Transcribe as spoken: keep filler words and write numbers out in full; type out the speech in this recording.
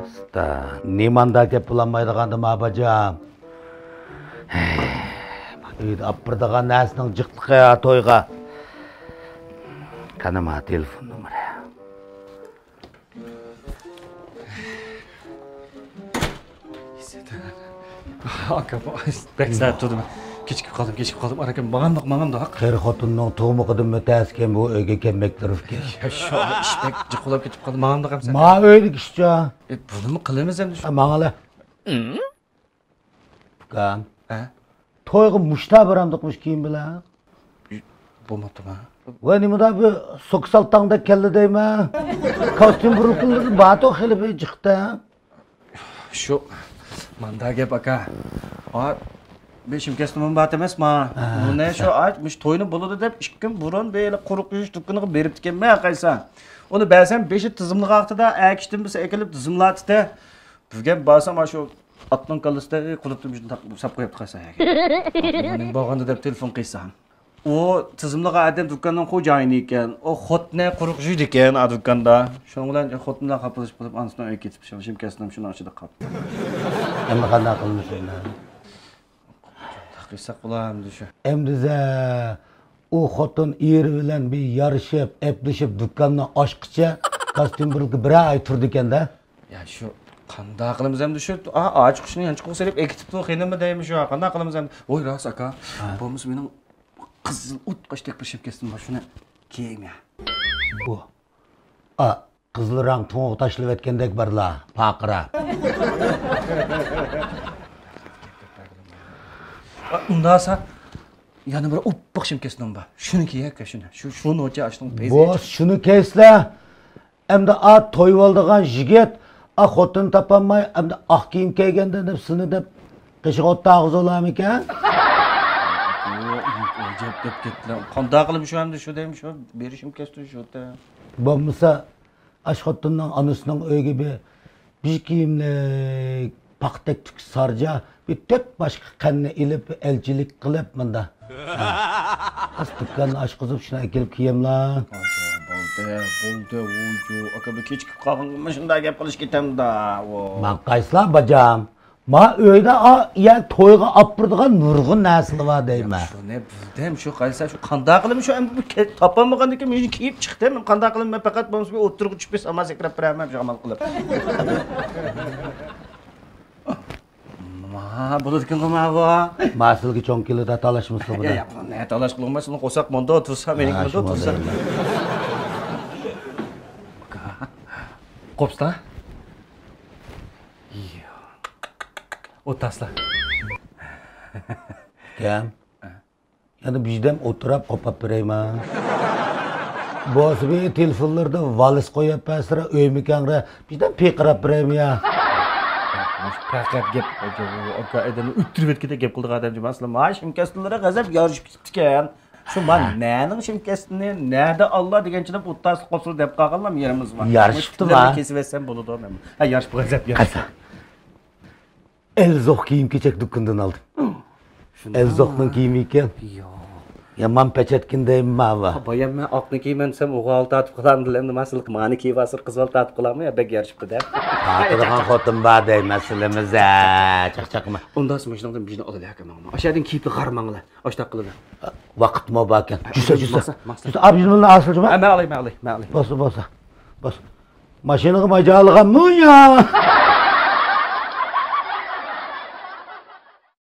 ئۇستا، نېمانداق گەپ بولالمايدىغاندىما، باجام؟ ئۆيدە ئاپىرىدىغان نەرسىنىڭ جىقلىقى تويغا. قېنى، ما تېلېفون نومۇرى. ئاكا، بەك سەت تۇردۇم. كېچىكىپ قالدىم، كېچىكىپ قالدىم. ئاكا، ماڭامدۇق، ماڭامدۇق. قېرى خوتۇننىڭ تۇغمىقىدىنمۇ تەسكەن بۇ ئۆيگە كەلمەك تۇرۇپكەن. يا، شۇ ئىش بەك جىق بولۇپ كېتىپ قالدى. ماڭامدۇق ئەمسە. ما ئۆيدىكى ئىشچا. ئە، بۇنىمۇ قىلىمىز ئەمدى شۇ. ماڭالە. ئۇكام. ھە؟ تويغا مۇشتا بارامدۇق مۇشۇ كىيىم بىلەن؟ بولماپتىما؟ ۋە نېمىدا بۇ سوكا سالتاڭدەك كەلدى دەيمەن. كاستيۇم بۇرۇلكىلىرى بارتۇ خېلى بىر جىقتا. شۇ، ماندا گەپ ئاكا. ئا، بېشىم كەستىمۇ بار ئەمەسما. ھە. بۇنى شۇ، ئا، مۇشۇ توينى بولىدۇ دەپ ئىككى كۈن بۇرۇن بىر قۇرۇق يۇيۇش دۇكىنىغا بېرىپتىكەنمەن قايسا. ئۇنى بەرسەم بېشى تىزىملىق ۋاقتىدا ئەكىشتىن بىرسى ئەكېلىپ تىزىملاتتى. بۈگۈن بارسام، ئاشۇ ئاتنىڭ كاللىسىدەك قۇلۇپنى مۇشۇنداق ساپ قويۇپتۇ قايسا يەرگە. نېمە بولغاندۇ دەپ تېلېفون قىلسام، ئۇ تىزىملىق ئادەم دۇكاننىڭ خوجايىنى ئىكەن. ئۇ خوتۇنى قۇرۇق يۇيىدىكەن ئا دۇكاندا. شۇنىڭ بىلەن خوتۇن بىلەن خاپىلىشىپ قېلىپ، ئانىسىنىڭ ئۆيىگە كېتىپ، شۇ شىم كەستىم شۇنىڭ ئىچىدە قاپتۇ. ئەمدى قانداق قىلىمىز ئۇنى؟ قىلساق بولامدۇ شۇ؟ ئەمدى زە، ئۇ خوتۇن ئېرى بىلەن بىر يارىشىپ، ئەپلىشىپ، دۇكاننى ئاچقىچە كاستيۇم بۇرۇلكا بىرەر ئاي تۇرىدىكەن-دە. يا، شۇ قانداق قىلىمىز ئەمدى شۇ، ئا، ئاچقۇچنى يانچۇقىغا سېلىپ ئەكېتىپتۇ، خېنىممۇ دەيمىز شۇ، قانداق قىلىمىز ئەمدى؟ ۋوي، راست ئاكا، ھە. بولمىسا مېنىڭ قىزىل ئوتقاچتەك بىر شىم كەستىم بار، شۇنى كىيەيمۇ يا؟ بۇ. ئا، قىزىل رەڭ تۇڭىغا تاشلىۋەتكەندەك بارلا، پارقىراپ. ئۇنداسا، يەنە بىر ئوپپاق شىم كەستىم بار. شۇنى كىيەككە شۇنى. شۇ، شۇ نوچە ئاشنىڭ پېزى. بوس، شۇنى كىيسىلە. ئەمدى ئا تويۇۋالىدىغان يىگىت، ئا خوتۇن تاپالماي، ئەمدى ئاق كىيىم كىيگەندە دەپ سېنى دەپ قېشىغا ئوت تاغۇزۇۋالامىكەن؟ ئەجەب دەپ كەتتىلە. قانداق قىلىپ شۇ ئەمدى شۇ دەيمەن، شۇ بېرىشىم كەستى شۇ. بولمىسا، ئاش خوتۇننىڭ ئانىسىنىڭ ئۆيىگە بىر، بىر كىيىملىك، پاختەك تۈك سارجا، بىر تۆت باشقا قەننى ئېلىپ، ئەلچىلىك قىلىپ مۇندا. ھە. ئاز دۇكاننى ئاچقۇزۇپ، شۇنى ئەكېلىپ كىيەملا. بولدى، بولدى، ۋۇجۇ. ئاكا، بىر كېچىكىپ قالغانغا مۇشۇنداق گەپ قىلىش كېتەمدا، ۋو. ماڭقايسىلا، باجام. ما ئۆيدە، ئا، يا تويغا ئاپىرىدىغان نۇرغۇن نەرسىلەر بار دەيمەن. شۇنى بىلدىم، شۇ قايسا، شۇ قانداق قىلىمەن، شۇ ئەمدى بۇ كە-، تاپالمىغاندىن كېيىن مېنى كىيىپ چىقتىم. قانداق قىلىمەن، مەن پەقەت بولمىسا بىر ئوتتۇرىغا چۈشۈپ، بىر سامان سەكرەپ بېرەمەن، شۇ ئامال قىلىپ. ما، بولىدىكەنغۇ ما بۇ. ما سىلىگە چوڭ كېلىدۇ، تالاشمىسىلا بۇنى. يا، يا، بۇنى نە تالاش قىلىڭماس، ئۇنى قورساق مۇنداق تۇرسا، مېنىڭكى ھە، مۇنداق شۇ تۇرسا. مانا. قوپسىلا. ئوتاسلا. كەم. يەنە بىردەم ئولتۇراپ قوپاپ بېرەيما؟ بولسا بىر تېلېفونلىرىدا ۋالىس قويۇپ بەرسىرە، ئۆيمىكەڭرە بىردەم پىرقىراپ بېرەيمۇ يا؟ پەقەت گەپ، ئاكا، ئادەمنى ئۆلتۈرۈۋەتكۈدەك گەپ قىلىدىغان ئادەم جۇمۇ ئەسلى. مانا شىم كەستىلىرى غەزەپ يارىشىپ كېتىپتىكەن. شۇ مانا ھە. نەنىڭ شىم كەستىنى، نەدە ئاللا دېگەنچىلەپ ئوتتاسلىق قوپسىلا دەپ قالغانلام يېرىمىز بار. يارىشىپتۇ مۇشۇ ما؟ كېسىۋەتسەم بولىدۇ مەن. ھە، يارىشىپ غەزەپ يارىشىپ. قايسا؟ ئەلزوق كىيىم-كېچەك دۇكىنىدىن ئالدىم. شۇنداق. ئەلزوقنىڭ كىيىمى ئىكەن. ياق. يامان پەچەتكىن دەيمەن ماۋۇ. بايام مەن ئاقنى كىيىمەن دېسەم، ئوغۇل تارتىپ قالامدۇ ئەمدى، مەن سىلىقى مانى كىيىۋالسا قىز بالا تارتىپ قالامدۇ يا، بەك يارىشىپتۇ دەپ. تارتىدىغان خوتۇن بار دەي مەسىلىمىز ھە، چاقچاقما. ئۇنداق مۇشۇنىڭدىن بىرنى ئالىلى ئاكا ماڭا. ئاشۇ يەردىن كىيىپلا غار ماڭىلى. ئاشۇنداق قىلىلى. ۋاقىتمۇ باركەن. جۈسە، جۈسە. ماقسا، ماقسا. جۈسە، ئابجىنىمنى ئاسىلجىما. ھە، مەن ئالاي، مەن ئالاي، مەن ئالاي. بولسا، بولسا. بولسا. ماشىنىغا ماجالىغانمۇ يا؟